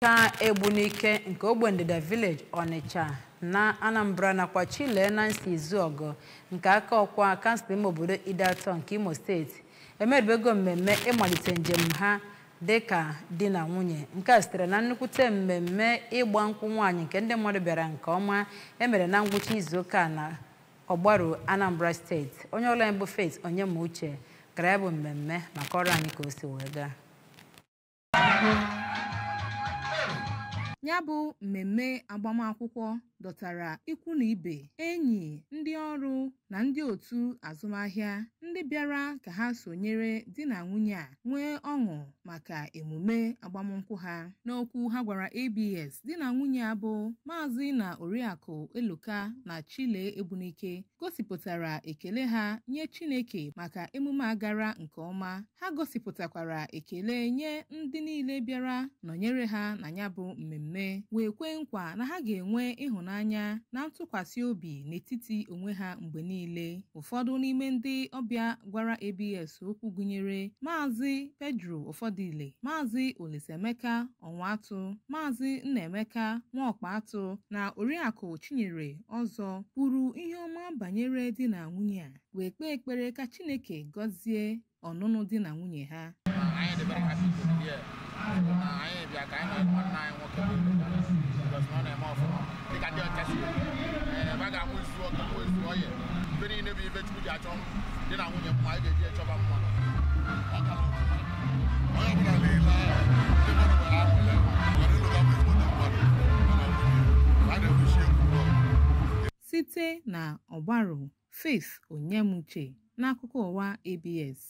Ka Egbunike nke ogbe ndịda Village Ọnịcha na Anambra nakwa Chile Nancy Izuogu nke aka ọkwa kansụl ime obodo Idatọ nke Imo Steeti emeribego mmemme ịmalite njem ha dịka di na nwunye. Nke a sitere na nnukwute mmemme ịgba nkwụ nwaanyị nke ndị mmadụ bịara nke ọma emere na ngwụcha izuụka na Ọgbaru, Anambra Steeti. Onye ọrụ anyị bụ Faith Onyemauche gara ya bụ mmemme maka ọrụ anyị ka o si wee gaa. Ya bụ mmemme agbamakwụkwọ dọtara ikwu na ibe, enyi, ndị ọrụ na ndị otu azụmahịa ndị bịara ka ha sonyere di na nwunye a nwee ọṅụ maka emume agbamnkwụ ha. N'okwu ha gwara ABS, di na nwunye a bụ Maazị na Oriakụ Eloka na Chile Egbunike gosipụtara ekele ha nye Chineke maka emume a gara nke ọma. Ha gosipụtakwara ekele nye ndị niile bịara nọnyere ha na ya bụ mmemme, wee kwee nkwa na ha ga-enwe ịhụnanya na ntụkwasị obi n'etiti onwe ha mgbe niile. Ụfọdụ n'ime ndị ọbịa gwara ABS okwu gụnyere Maazị Pedro Ụfọdụile, Maazị Olisaemeka Ọnwatụ, Maazị Nnaemeka Nwaokpatụ na Oriakụ Chinyere Ọzọ kwuru ihe ọma banyere di na nwunye a, wee kpee ekpere ka Chineke gọzie ọnụnụ di na nwunye ha. Anyị dị very happy to be here. Na anyị bịa ka anyị na nwanne anyị nwoke bụ because na ọ na-eme ọfụma dịka ndị ọcha si ebe a ga-amụ izu ọka mụ izu ọyẹ ibe niile bụ ibe Chukwu ji achọ di na nwunye mma anyị ga-eji echọba mma. Onye ọbụla na-ele anya ndị mmadụ nwere aṅụrị maka na Eloka bụ ezigbote mmadụ mana nwunye a na-ekwuchi ekwu. Site na Ọgbaru, Faith Onyemuche n'akụkọ ụwa ABS.